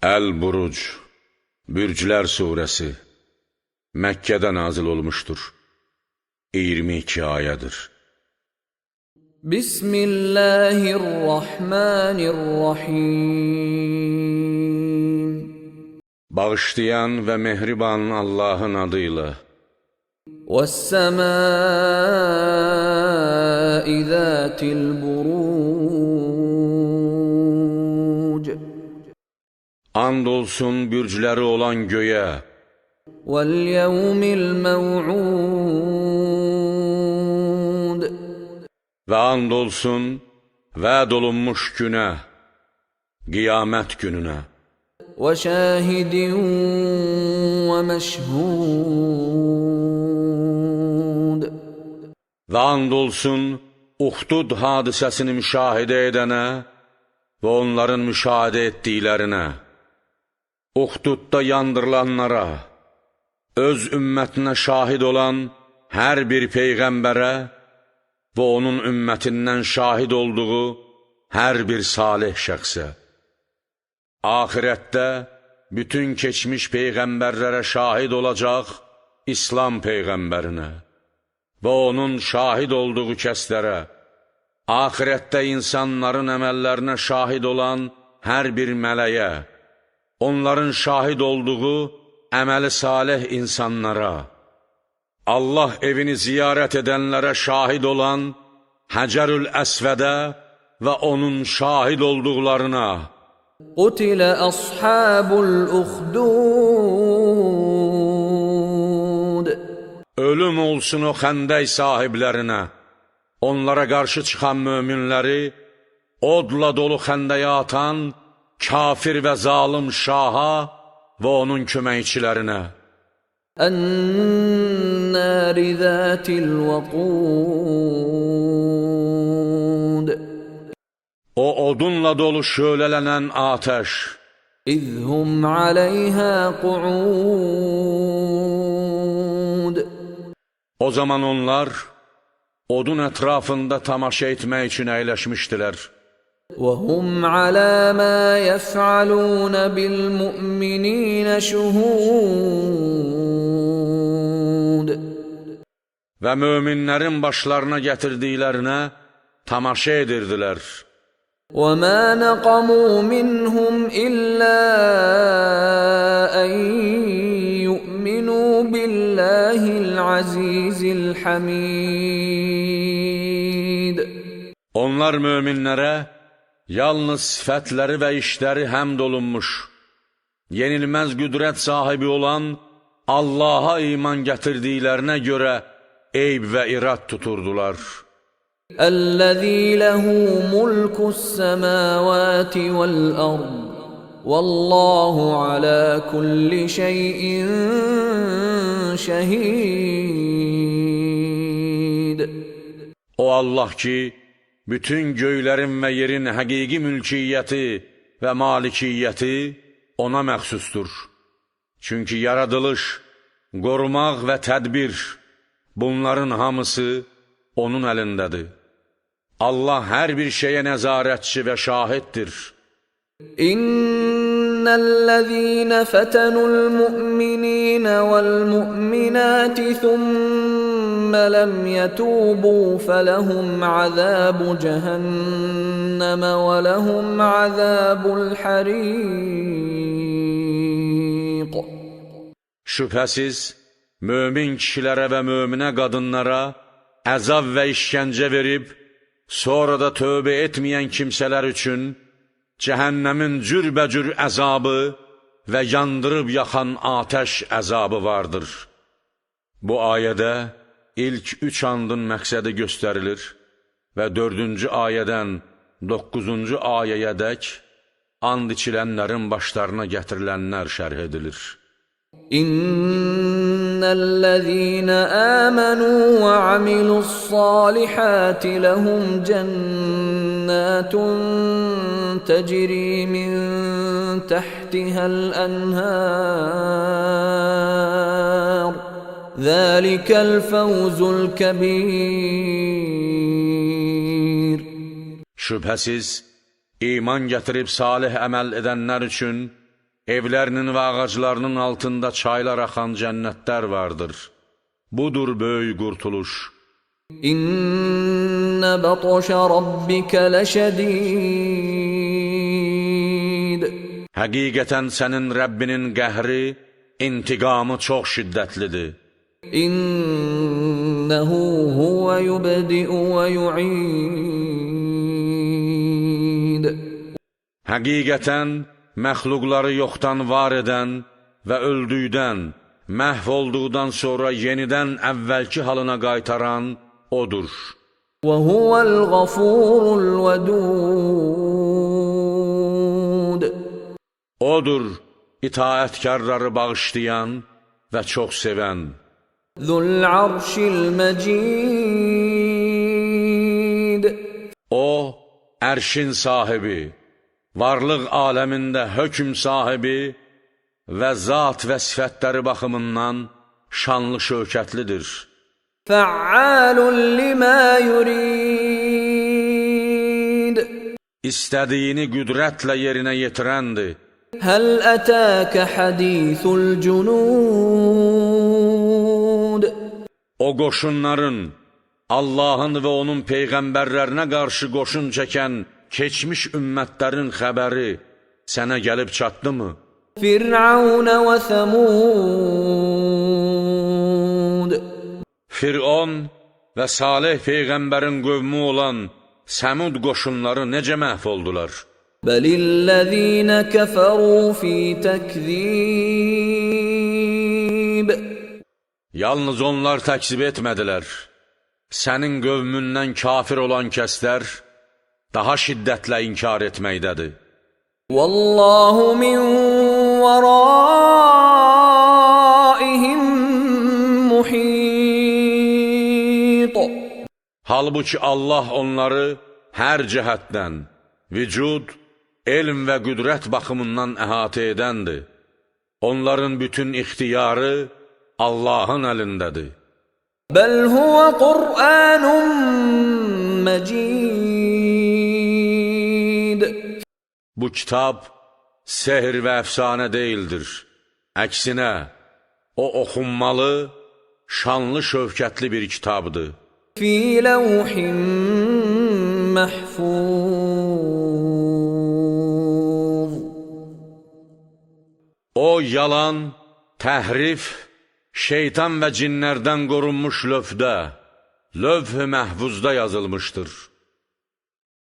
Əl-Buruc, Bürclər surəsi, Məkkədə nazil olmuşdur. 22 ayədir. Bismillahirrahmanirrahim. Bağışlayan və mehriban Allahın adıyla. Vəs-səmâi zâtil-buruc. And olsun bürcləri olan göyə. Vəl-yevmil mev'ud. Və and olsun vəd olunmuş günə, qiyamət gününə. Və şahidin və məşhud. Və and olsun Uxdud hadisəsini müşahidə edənə və onların müşahidə etdiklərinə. Uxdudda yandırılanlara, öz ümmətinə şahid olan hər bir peyğəmbərə və onun ümmətindən şahid olduğu hər bir salih şəxsə. Axirətdə bütün keçmiş peyğəmbərlərə şahid olacaq İslam peyğəmbərinə və onun şahid olduğu kəslərə, axirətdə insanların əməllərinə şahid olan hər bir mələyə, onların şahid olduğu əməli salih insanlara, Allah evini ziyarət edənlərə şahid olan Həcərül Əsvədə və onun şahid olduqlarına. Qutilə əshabul uxdud. Ölüm olsun o xəndək sahiblərinə, onlara qarşı çıxan möminləri, odla dolu xəndəyə atan kafir və zalım şaha və onun köməkçilərinə. Ən-nâri zâtil vəqûd. O odunla dolu şölələnən atəş. İzhum aleyhâ qu'ûd. O zaman onlar odun ətrafında tamaşa etmək üçün əyləşmişdilər. وهم على ما يفعلون بالمؤمنين شهود. Və möminlərin başlarına gətirdiklərinə tamaşa edirdilər. وما نقموا منهم إلا أن يؤمنوا بالله العزيز الحميد. Onlar möminlərə yalnız sifətləri və işləri həmd olunmuş, yenilməz qüdrət sahibi olan Allaha iman gətirdiklərinə görə eyb və irad tuturdular. Əl-ləzî lehu mulkus-semâvâti vel-ard, vallâhu alâ kulli şeyin şehîd. O Allah ki, bütün göylərin və yerin həqiqi mülkiyyəti və malikiyyəti ona məxsusdur. Çünki yaradılış, qorumaq və tədbir, bunların hamısı onun əlindədir. Allah hər bir şeyə nəzarətçi və şahiddir. İnnellezîne fetenul mu'minîne vel mu'minâti thumma lem yetûbû felehum azâbu cehenneme ve lehum azâbul harîq. Şübhəsiz, mömin kişilərə və möminə qadınlara əzab və işgəncə verib, sonra da tövbə etməyən kimsələr üçün cəhənnəmin cürbəcür əzabı və yandırıb yaxan atəş əzabı vardır. Bu ayədə ilk üç andın məqsədi göstərilir və 4-cü ayədən 9-cu ayəyədək and içilənlərin başlarına gətirilənlər şərh edilir. İnnellezîne âmenû ve amilu's-sâlihâti lehum cennâtun tecrî min tahtiha'l-enhâr. Zâlikel fevzul kebîr. Şübhəsiz, iman gətirib salih əməl edənlər üçün evlərinin və ağaclarının altında çaylar axan cənnətlər vardır. Budur böyük qurtuluş. İnne batşa rabbike leşedid. Həqiqətən sənin Rəbbinin qəhri, intiqamı çox şiddətlidir. İnnehu huve yubdi'u ve yu'id. Həqiqətən məxluqları yoxdan var edən və öldükdən, məhv olduqdan sonra yenidən əvvəlki halına qaytaran Odur. Və huvəl-ğafurul vədud. Odur, itaətkarları bağışlayan və çox sevən. Zul-arşil məcid. O, ərşin sahibi, varlıq aləmində hökm sahibi və zat və sifətləri baxımından şanlı şövkətlidir. Fəalun limə yurid. İstədiyini qüdrətlə yerinə yetirəndir. Həl ətəkə hədithul cunud. O qoşunların, Allahın və onun peyğəmbərlərinə qarşı qoşun çəkən keçmiş ümmətlərin xəbəri sənə gəlib çatdı mı? Fir'aun və Səmud. Firon və Salih peyğəmbərin qövmü olan Səmud qoşunları necə məhv oldular? Bəlillezîne kəfərû fî təkzîb. Yalnız onlar təkzib etmədilər. Sənin qövmündən kafir olan kəslər daha şiddətlə inkar etməkdədir. Vallahu min veraihim muhit. Halbuki Allah onları hər cəhətdən, vücud, elm və qüdrət baxımından əhatə edəndir. Onların bütün ixtiyarı Allahın əlindədir. Bəl huvə Qur'anun məcid. Bu kitab sehr və əfsanə deyildir. Əksinə, o oxunmalı, şanlı şövkətli bir kitabdır. Fī levhin məhfuz. O yalan, təhrif, şeytan və cinlərdən qorunmuş lövhdə, lövh-i məhvuzda yazılmışdır.